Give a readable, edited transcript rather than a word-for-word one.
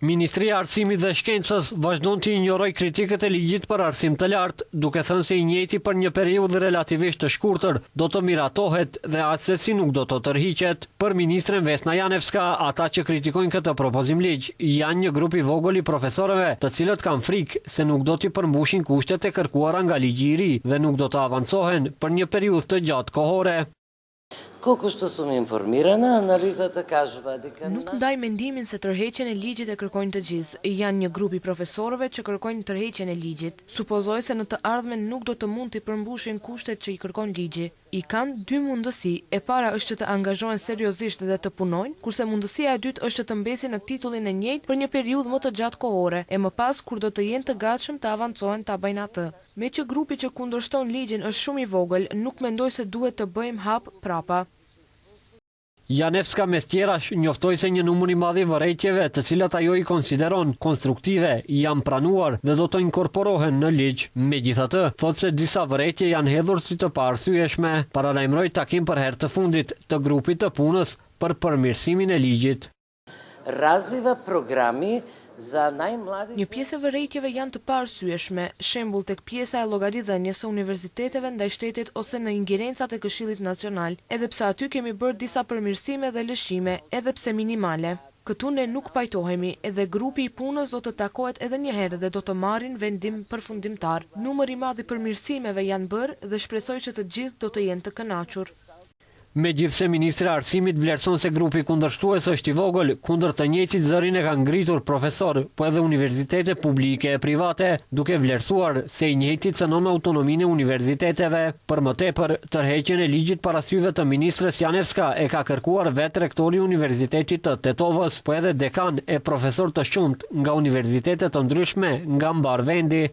Ministria e Arsimit dhe Shkencës vazhdon të injorojë kritikët e ligjit për arsim të lartë, duke thënë se i njëjti për një periudhë relativisht të shkurtër do të miratohet dhe assesi nuk do të tërhiqet. Për ministren Vesna Janevska, ata që kritikojnë këtë propozim-ligj janë një grup i vogël i profesorëve, të cilët kanë frikë se nuk do t'i përmbushin kushtet e kërkuara nga ligji i ri dhe nuk do të avancohen për një periudhë të gjatë kohore. Колку што сум информирана, анализата кажува дека Nuk ndaj mendimin se tërheqjen e ligjit e kërkojnë të gjithë. Janë një grup i profesorëve që kërkojnë tërheqjen e ligjit. Supozoj se në të ardhmen nuk do të mund t'i përmbushin kushtet që i kërkon ligji. I kanë dy mundësi, e para është që të angazhohen seriozisht dhe të punojnë, kurse mundësia e dytë është që të mbesin në titullin e njëjtë për një periudhë më të gjatë kohore, e më pas kur do të jenë të gatshëm të avancohen ta bëjnë atë. Meqë grupi që kundërshton ligjin është shumë i vogël, nuk mendoj se duhet të bëjmë hap prapa. Janevska mes tjerash njoftoi se një numër i madh i vërejtjeve, të cilat ajo i konsideron konstruktive, janë pranuar dhe do të inkorporohen në ligj. Megjithatë, thotë se disa vërejtje janë hedhur si të paarsyeshme. Paralajmëroi takim për herë të fundit të grupit të punës për përmirësimin e ligjit. Развива програми за најмладите Një pjesë e vërejtjeve janë të paarsyeshme, shembull tek pjesa e llogaridhënies së universiteteve ndaj shtetit ose në ingerencat e Këshillit Nacional, edhe pse aty kemi bërë disa përmirësime dhe lëshime, edhe pse minimale. Këtu ne nuk pajtohemi, edhe grupi i punës do të takohet edhe një herë dhe do të marrin vendim përfundimtar. Numër i madh i përmirësimeve janë bërë dhe shpresoj që të gjithë do të jenë të kënaqur. Megjithëse ministri i Arsimit vlerëson se grupi kundërshtues është i vogël, kundër të njëjtit zërin e kanë ngritur profesorë, po edhe universitete publike e private, duke vlerësuar se i njëjti cënon autonominë e universiteteve. Për më tepër, tërheqjen e ligjit para syve të ministres Janevska e ka kërkuar vetë rektori i Universitetit të Tetovës, po edhe dekan e profesorë të shumtë nga universitete të ndryshme nga mbarë vendi.